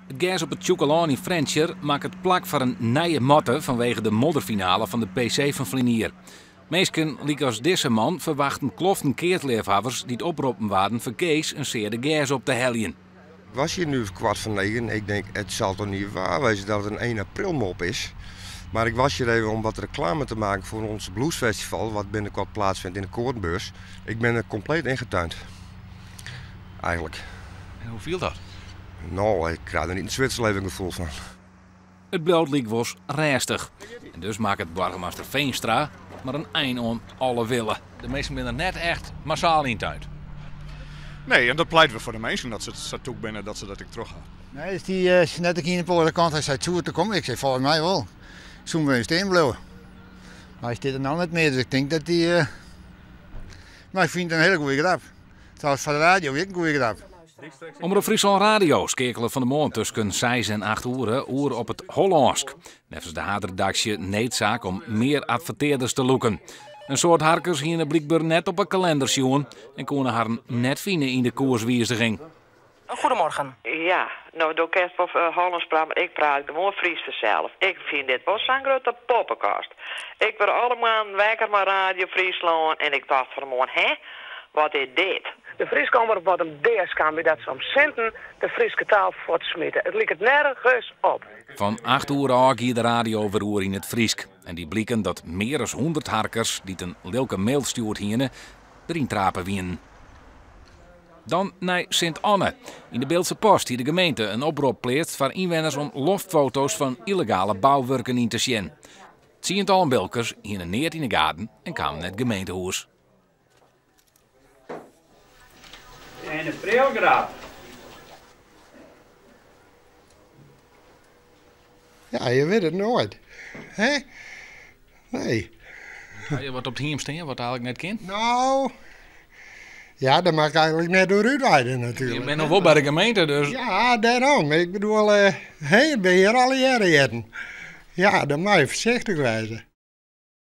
It gers op it Sjûkelân yn Frjentsjer makket plak foar in nije matte fanwege de modderfinale fan de PC fan ferline jier. Minsken lykas dizze man ferwachten kloften keatsleafhawwers dy't oproppen waarden fergees in seadde gers op te heljen. Ik was hier nu 8:45. Ik denk, het zal toch niet waar wezen dat het een 1 april mop is. Maar ik was hier even om wat reclame te maken voor ons bluesfestival, wat binnenkort plaatsvindt in de Koornbeurs. Ik ben er compleet ingetuind. Eigenlijk. En hoe fielt dat? Nou, ik krijg er niet een Zwitserleven gevoel van. It bliuwt lykwols rêstich. En dus makket boargemaster Veenstra mar in ein oan alle wille. De minsken binne der net echt massaal yntuind. Nee, en dat pleit we foar de minsken dat se sa tûk binne dat se dat ek troch ha. Nee, dus dy is net ek yn de oare kant. Hy sei, soe it der komme? Ik sei, folgens my wol. Soene we stean bliuwe. Mar hy stiet der no net mear, dus ik tink dat dy. Mar ik fyn it in hiele goede grap. Trouwens, foar de radio ek in goede grap. Omrop Fryslân Radio skeakele fan 'e moarn tusken seis en acht oere oer op it Hollânsk. Neffens de haadredaksje needsaak om mear advertearders te lûken. In soad harkers hiene blykber net op 'e kalinder sjoen en koene harren net fine yn de koerswiziging. Goedemorgen. Ja, no do kinst wol Hollânsk prate, mar ik praat gewoan Frysk fansels. Ik fyn dit wol sa'n grutte poppekast. Ik wurd alle moarnen wekker mei Radio Fryslân en ik tocht fan 'e moarn, hè, wat is dit? De Fryske omrop moat him deaskamje dat se om sinten de Fryske taal fuortsmite. It liket nergens op. Fan 8 oere ôf gie de radio wer oer yn it Frysk en die bliken dat mear as 100 harkers dy't in lilke mail stjoerd hiene, deryn trape wienen. Dan nei Sint Anne. Yn de Bildtse Post hie de gemeente in oprop pleatst foar ynwenners om loftfoto's fan yllegale bouwurken yn te sjen. Tsientallen Bilkers hiene neat yn 'e gaten en kamen nei it gemeentehûs. En de aprilgrap. Ja, je wit it noait. Hè? Nee. Ha je wat op it hiem stean wat eigenlik net kin? Nou, ja, dêr mei ik eigenlik net oer útweide natuerlik. Je binne noch wol by de gemeente, dus. Ja, dêrom. Ik bedoel, hè, ik bin hjir alle jierren. Ja, dan moatte je foarsichtich wêze.